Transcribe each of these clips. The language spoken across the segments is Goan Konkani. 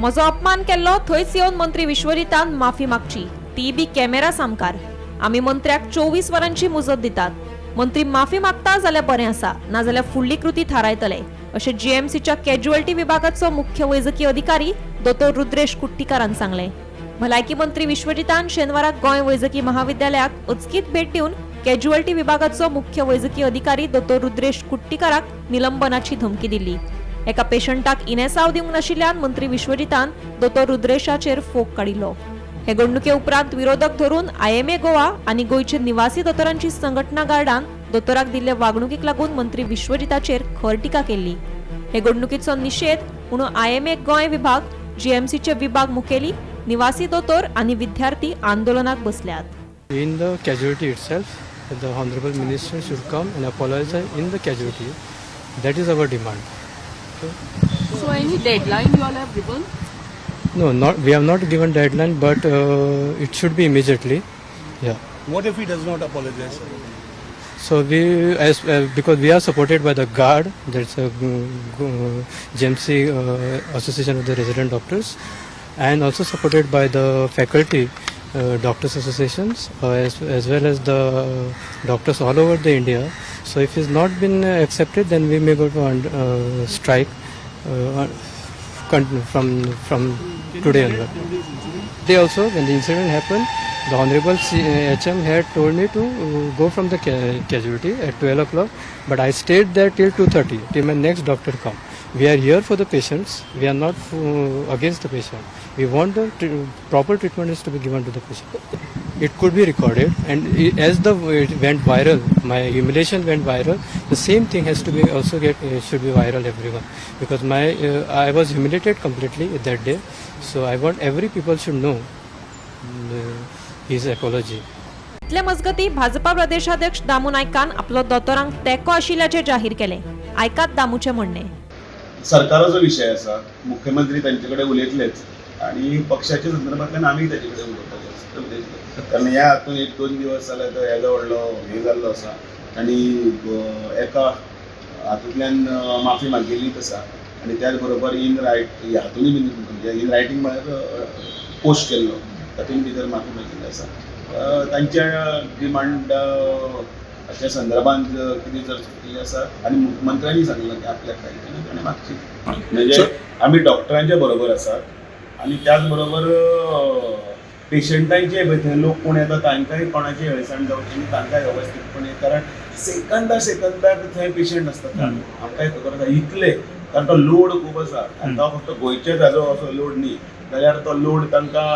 म्हजो अपमान केल्लो थंयच येवन मंत्री विश्वजितान माफी मागची, ती बी कॅमेरा सामकार. आमी मंत्र्याक 24 वरांची मुजत दितात. मंत्री माफी मागता जाल्यार बरें आसा, नाजाल्यार फुडली कृती थारायतले, अशें जीएमसीच्या कॅज्युअल्टी विभागाचो मुख्य वैजकी अधिकारी दोतोर रुद्रेश कुट्टीकारान सांगलें. भलायकी मंत्री विश्वजितान शेनवाराक गोंय वैजकी महाविद्यालयाक अचकीत भेट दिवन कॅज्युअल्टी विभागाचो मुख्य वैजकी अधिकारी दोतोर रुद्रेश कुट्टीकाराक निलंबनाची धमकी दिल्ली. एका पेशंटाक इनेसाव दिवंक नाशिल्ल्यान मंत्री विश्वजितान दोतोर रुद्रेशाचेर फोग काडिल्लो. हे घडणुके उपरांत विरोधक धरून आयएमए गोवा आनी गोंयचे निवासी दोतोरांची संघटना गार्डान दोतोराक दिल्ले वागणुकीक लागून मंत्री विश्वजिताचेर खर टिका केल्ली. हे घडणुकीचो निशेध म्हणून आयएमए गोंय विभाग, जीएमसीचे विभाग मुखेली, निवासी दोतोर आनी विद्यार्थी आंदोलनाक बसल्यात. In the casualty itself, the Honorable Minister should come and apologize in the casualty. That is our demand. So any deadline you all have given? No, not we have not given deadline, but it should be immediately. Yeah. What if he does not apologize, sir? So we, as because we are supported by the guard, that's a GMC Association of the Resident Doctors, and also supported by the faculty, doctors associations, as well as the doctors all over the India. So if it's not been accepted, then we may go to strike from today onward. They also, when the incident happened, the Honorable HM had told me to go from the casualty at 12 o'clock, but I stayed there till 2:30, till my next doctor come. We are here for the patients. We are not against the patient. We want the proper treatment is to be given to the patient. It could be recorded, and as the it went viral, my humiliation went viral. The same thing has to be also get should be viral everyone, because my I was humiliated completely that day. So I want every people should know his apology. इतले मजगती भाजपा प्रदेशाध्यक्ष दामू नायकान आपलो दोतोरांक तेंको आशिल्ल्याचें जाहीर केलें. आयकात दामूचें म्हणणें. सरकाराचो विशय आसा. मुख्यमंत्री तांचे कडेन उलयतलेच आनी पक्षाच्या संदर्भांतल्यान आमी ताचे कडेन उलयतले उलयतले, कारण ह्या हातून एक दोन दिवस जाले तो येदो व्हडलो हे जाल्लो आसा आनी एका हातूंतल्यान माफी मागिल्लीच आसा आनी त्याच बरोबर इन रायट हातूनय बीन, म्हणजे इन रायटींग म्हळ्यार पोस्ट केल्लो, तातूंत भितर माफी मागिल्ली आसा. तांच्या डिमांडाच्या संदर्भात कितें जर चुकिल्लें आसा आनी मुख्यमंत्र्यांनी सांगलां की आपल्याक काय तेणें ताणें मागची. म्हणजे आमी डॉक्टरांच्या बरोबर आसात आनी त्याच बरोबर पेशंटांचे पळय थंय लोक कोण येता, तांकांय कोणाची हळसाण जावची न्ही, तांकांय वेवस्थीतपणे, कारण सेकंदा सेकंदाक थंय पेशंट आसतात. आमकांय खबर आसा इतले, कारण तो लोड खूब आसा आनी तो फक्त गोंयचेच हाजो असो लोड न्ही, जाल्यार तो लोड तांकां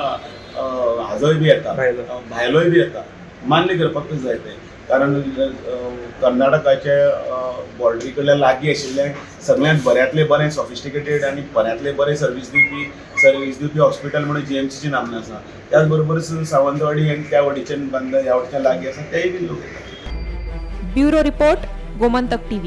हाजोय बी येता, भायलोय बी येता. मान्य करपाकूच जाय तें, कारण कर्नाटकाचे बॉर्डरी कडल्यान लागीं आशिल्लें सगळ्यांत बऱ्यांतलें बरें सॉफिस्टिकेटेड आनी बऱ्यांतलें बरें सर्वीस दिवपी हॉस्पिटल म्हणून जीएमसीची नामना आसा. त्याच बरोबर सावंतवाडी आनी त्या वटेच्यान बांदा, ह्या वटेच्यान लागीं आसा, तेय बी लोक येतात. Bureau report, Gomantak TV.